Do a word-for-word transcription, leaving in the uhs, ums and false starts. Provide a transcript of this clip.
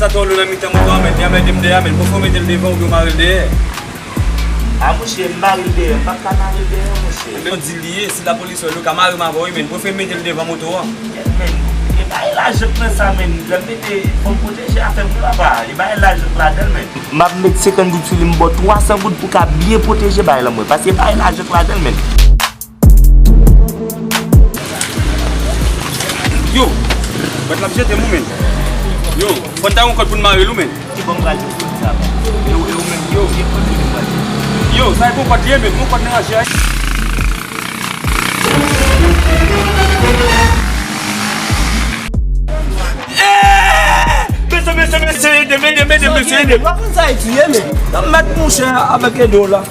Atò, ou nan mitan moto a, men, li anmède m dèyè, men. Pwofè w mete l devan oubyen w mare l dèyè. A, monchè, m mare l dèyè. M p ap ka mare l dèyè, monchè. Yon dil li ye, si lapolis wè l, yo ka mare m avè w, wi, men. Pwofè m mete l devan moto a. Kèt, men. E pa e lajan k nan sa, men. Lè m mete, fò m pwoteje afè m wi, papa. E pa e lajan k ladan l, men. M ap met senkant goud sou li, m ba w twa san goud pou w ka byen pwoteje bagay lan mwen. Paske e pa e lajan k ladan l, men. Yo, bèt la ap jete m wi, men. Yo, fò n ta yon kòd pou n mare l wi, men. Ki bò m pral jwenn kòd sa, men? E ou, e ou menm, yo, ki kòd ou pral jwenn? Yo, sa e bon kòd li ye, men. Bon kòd nan raje a. Eh! Mesye, mesye, mesye, ede m, ede m, ede m, mesye, ede m. Ou pa konn sa e tiye, men. Nan mèt mouche avèk ede w la.